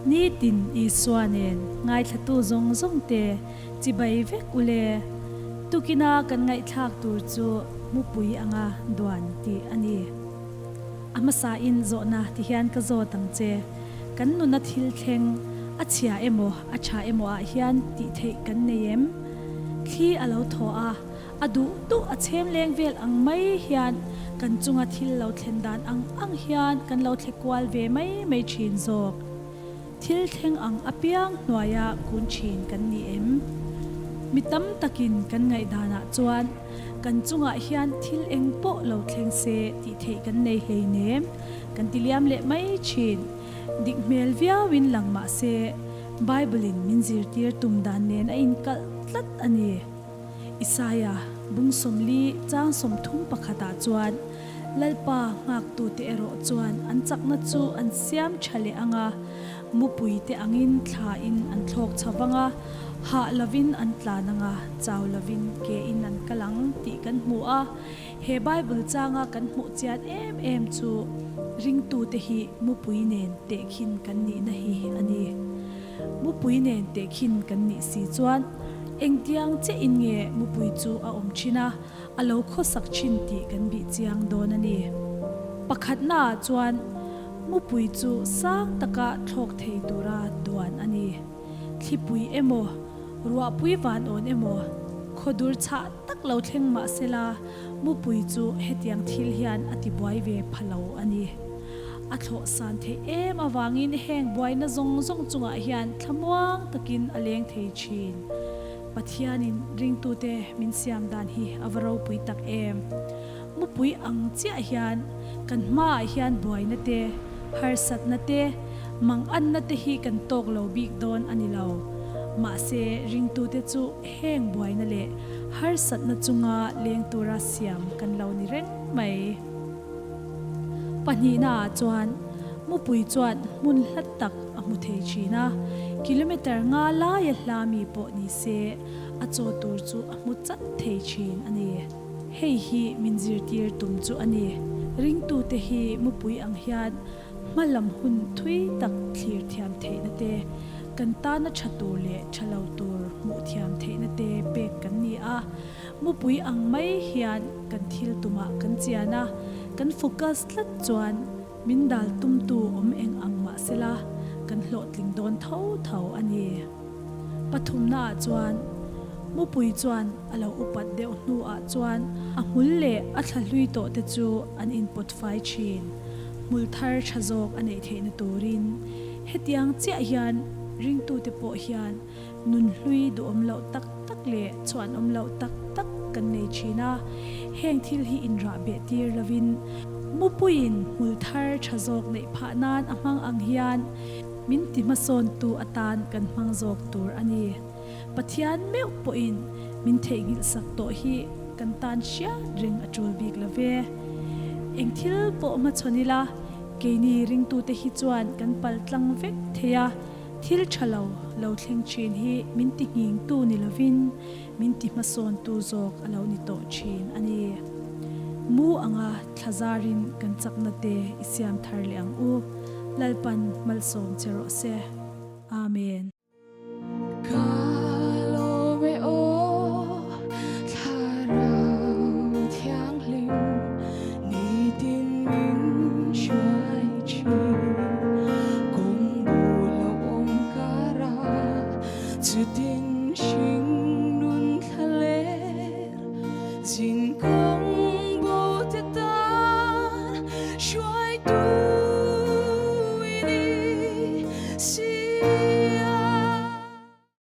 Nitin Isua nen ngaithlatu zawng zawng te chibai vek u le. Tukina kan ngaihthlak tur chu mupui anga duan tih a ni. A hmasain zawhna ti hian ka zawt ang che. Kan nuna thil thleng a chhia emaw a tha emaw ah hian tih theih kan nei em? Thli a lo thaw a, a duh duh a chhem leng vel ang mai hian kan chunga thil lo thlen dan ang ang hian kan lo thle kual ve mai mai thin zawk. Thil thleng ang apiang hnuaia kun thin kan ni em? Mi tam takin kan ngaihdanah chuan kan chungah hian thil eng pawh lo thleng se tih theih kan nei hleinem kan ti liam leh mai thin. Dik hmel viauin lang mah se Bible-in min zirtir tum dan nen a inkalh tlat a ni. Isaia bung 40 chang 30 pakhatah chuan Lalpa nghaktute erawh chuan an chakna chu an siam tha leh ang a, mupuite angin thlain an thlawk chho vang a, hah lovin an tlan ang a, chau lovin kein an kal ang tih kan hmu a. He Bible changa kan hmuh chian em em chu ringtute hi mupui nen tehkhin kan nihna hi a ni. Mupui nen tehkhin kan nih si chuan engtiang chiahin nge mupui chu a awm thin a? A lo khawsak thin tih kan bih chiang dawn a ni. Pakhatnaah chuan mupui chu sang taka thlawk thei tura duan a ni. Thlipui emaw, ruahpui van awn emaw, khawdur chhah tak lo thleng mah sela mupui chu hetiang thil hian a tibuai ve pha lo a ni. A thlawh san theih em avangin heng buaina zawng zawng chungah hian thlamuang takin a leng thei thin. Pathianin ringtute min siam dan hi a va ropui tak em! Mupui ang chiah hian kan hmaah hian buaina te, harsatna te, manganna te hi kan tawk lo bik dawn a ni lo. Mahse, ringtute chu heng buaina leh harsatna chunga leng tura siam kan lo ni reng mai. Pahnihnaah chuan mupui chuan hmun hla tak a hmu thei thin a, kilometer nga laia hla mi pawh ni se a chaw tur chu a hmu chat thei thin a ni. Hei hi min zirtir tum chu a ni. Ringtute hi mupui ang hian hma lam hun thui tak thlir thiam theihna te, kan tana tha tur leh tha lo tur hmuh thiam theihna te pek kan ni a. Mupui ang mai hian kan thil tumah kan chian a, kan focus tlat chuan Min dal tumtu awm eng ang mah sela, kan hlawhtling dawn tho tho a ni. Pathumnaah chuan, mupui chuan a lo upat deuh hnuah chuan a hmul leh a thla hlui tawh te chu an inpawt fai thin. Hmul thar tha zawk a neih theihna turin hetiang chiah hian ringtute pawh hian Nunhlui duhawm loh tak tak leh chhuanawm loh tak tak kan nei thin a, heng thil hi inrah beh tir lovin mupuiin hmul thar tha zawk neih phah nan a hmang ang hian min ti hmasawntu atan kan hmang zawk tur a ni. Pathian meuh pawhin min theihnghilh sak tawh hi kan tan hriat reng a tul bik lo ve. Eng thil pawh hmachhawn ila keini ringtute hi chuan kan pal tlang vek thei a, Thil tha lo lo thleng thin hi min ti nghingtu ni lovin min ti hmasawntu zawk a lo ni tawh thin a ni. Mu anga thla zarin kan chakna te i siam thar leh ang u. Lalpan malsawm che rawh se. Amen. Ka lawm e aw thlarau thianghlim nitin min hruai thin. Kawng bul a awm kar a, chutin hring nun thla ler zin kawng.